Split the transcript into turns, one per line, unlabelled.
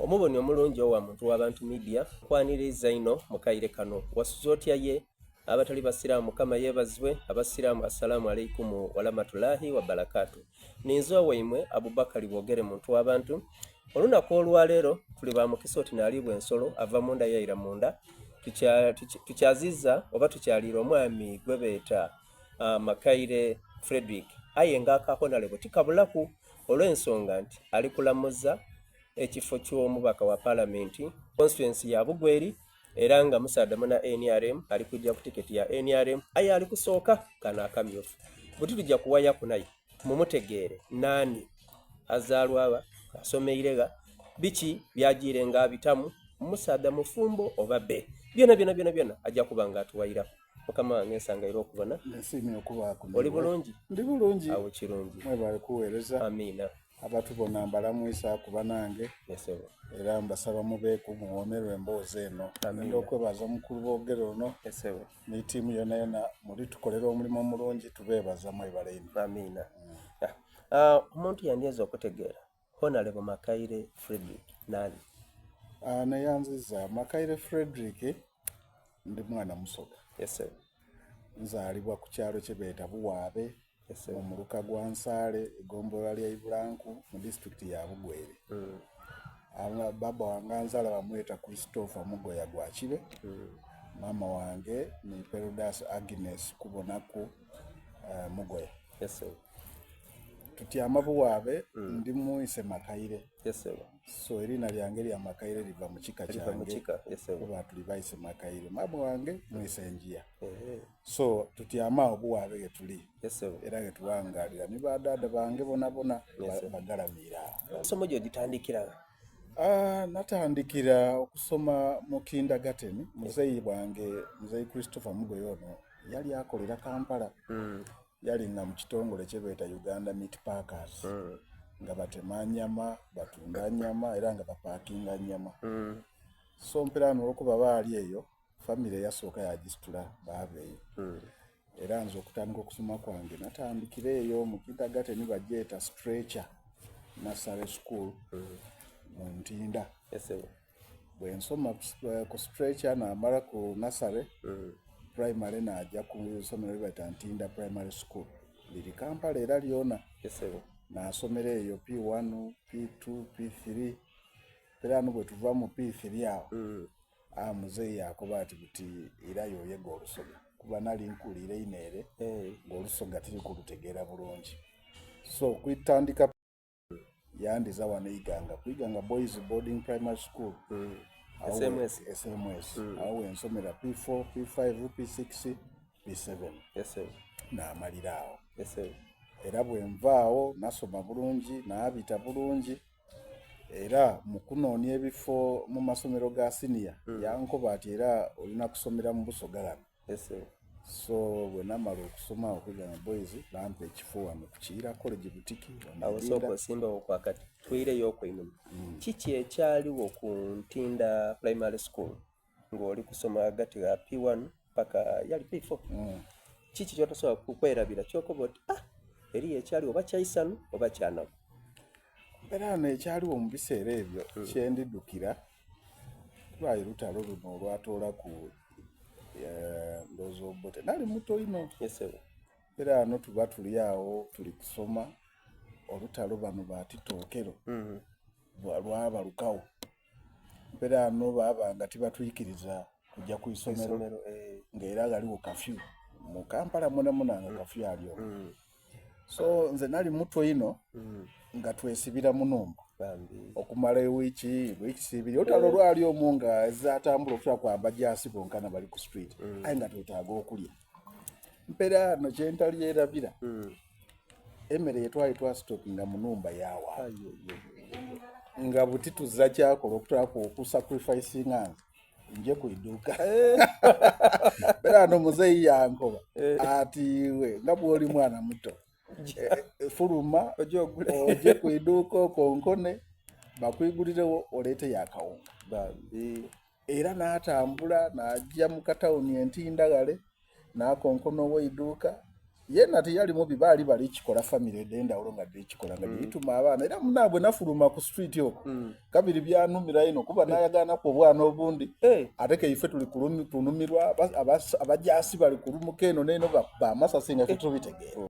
Omuboni omulungi owa Muntu wa Bantu Media, nkwaniriiza inho mu kaire kano. Wasuze otya ye? Abatali basiraamu Mukama yebazibwe, abasiraamu Assalamu alaikumu walamatulahi wabarakatu. Ninze owaimwe Abubakari Bogere Muntu wa Bantu. Olunaku olwaleero tuli ba mukisa oti naliibwa ensolo ava munda yaira munda. Tukyaziza oba tukyaliire omwami gwebeeta uh, Makaire Fredrick aye nga aka Honorable tikabulaku olw'ensonga nti ali kulamuza ekifo ky'omubaka wa palamenti constituency ya Bugweri era nga musaadha muna NRM ali kujja ku tiketi ya NRM aye ali kusooka kano akamyufu buti tujja kuwayaku naye mumutegeere naani azaalwa gha asomeire gha biki byajiire nga abitamu musaadha mufumbo oba be byona byona byona byona ajja kuba nga atuwairaku mukama wange nsangaire okubona
nsiimye okubaako
oli bulungi
ndi bulungi
awo kirungi
mwebale kuweereza
amiina
abatubona mbalamwisaaku banange era mbasaba mubeeku muwoomerwe emboozi eno enda okwebaza omukulu boogere ono ni tiimu yona yona muli tukolera omulimu omulungi tubeebaza mwebale ino
amiina mm. ah, omuntu yandyeza okutegeera Honalebo Makaire Fredrick nani?
Ah, neyanziza Makaire Fredrick ndi mwana Musoga.
Yes sir.
Nzaalibwa ku kyalo kye beeta Buwaabe
yes, sir.
mu muluka gwa Nsaale egombolola lya Ibulanku mu disitulikiti ya Bugwere.
Mm.
Baba wange anzaala bamweta Christopher Mugoya gwa Kibe.
Mm.
Maama wange ni Perudas Agnes Kubonaku uh, Mugoya.
Yes sir.
Tutyama Buwaabe mm. ndi mwise Makaire.
Yes sir.
So erina lyange lya Makaire liva mu kika kyange.
Yes sir.
Kuba tuli baise Makaire. Maama wange mwise Njiya.
Mm -hmm.
So tutyama awo Buwaabe ghe tuli.
Yes sir.
Era ghe tuwangalira ni badada bange bona bona
yes,
bagalamiira awo.
Emisomo gyo gitandikira
Ah, natandikira okusoma mu kindergarten muzeeyi bwange muzeeyi Christopher Mugoye ono yali akolera Kampala
mm.
yali nga mu kitongole kyebeeta Uganda Meat Packers
mm.
nga batema nyama batunda nyama era nga bapakinga nyama
mm.
so mpera olwokuba baali eyo famire yasooka yagisitula baaba eyo
mm.
era nze okutandika okusoma kwange natandikira eyo mu kindergarten bagyeta Stretcher Nursery School
mm.
mu Ntinda
yes, sir.
bwe nsoma ku Stretcher namala ku nursery
mm.
primary naja ku ssomero lyebayita Ntinda Primary School liri Kampala era lyona
yes, sir.
nasomera eyo P1 P2 P3 era no bwe tuva mu P3 awo
mm.
ah, muzeeyi yakoba ati buti era yoyega olusoga kuba nali nkuliire ino ere
hey.
ng'olusoga tiri kulutegeera bulungi so kwitandika yandiza wano Iganga ku Iganga Boys Boarding Primary School
mm.
Awo
SMS.
SMS
Mm.
awo wensomera P4 P5 P6 P7
Yes, sir.
naamalira awo
Yes, sir.
era bwe nvaawo nasoma bulungi naabita bulungi era mu kunoonya ebifo mu masomero ga siniya
Mm.
yankoba ati era olina kusomera mu Busoga ghano
Yes, sir.
so bwe namala okusoma awo ku Iganga Boys bampa ekifo wano ku Kiyira College Butiki wano
Awo
e
sooka
Linda.
osimbawo kwakati twireyo okwo einhuma
Mm.
kiki ekyaliwo ku Ntinda Primary School ng'oli kusoma ghagati gha P1 paka yali P4
Mm.
kiki kyotosobola kukwerabira kyokoba oti ah eriyo ekyaliwo oba kyaisanu oba kyanaku
Era wano ekyaliwo mu biseera ebyo
mm.
kyendidukira lwali lutalo luno olwatoolaku eh, ndowooza Obote nali muto ino
yes, sir.
era ano tuba tuli awo tuli kusoma olutalo bano batitookero
mm.
lwabalukawo era ano baaba nga tibatwikiriza kujja ku isomero
eh.
ng'era ghaliwo kafyu mu Kampala mwona mwona nga kafyu aliwo
mm.
so nze nali muto ino
mm.
nga twesibira mu numba
bambi
okumala ewiiki wiiki ibiri olutalo lwali omwo nga ezatambula okutula kwamba jasi bonkana bali ku street
Mm.
aye nga twetaaga okulya mpera ano kyentalyerabira
mm.
emmere yetwali twasitokinga mu numba yawa
Ayo, yo, yo.
nga buti tuzira kyakola okutulaku okusacrificinga nze nje ku iduuka era ano muzeeyi yankoba
Eh.
ati we nga bwoli mwana muto eh, eh, fuluma
Oje ogule
oje ku iduuka okonkone bakwigulirewo oleeteyo akawunga
bambi
era n'atambula n'ajja mu katawuni entindagale n'akonkona ow'eiduuka Yena teyali mubi baali bali kikola famire edh'endhawulo nga dhiri kikola nga dhituma abaana era munaabwe nafuluma ku street okwo kabiri byanumira inho kuba nayagaanaku obwana obundi ate ke ife tuli tunumirwa abajaasi bali kulumuka eno n'eno bakuba amasasi nga ife tubitegeera.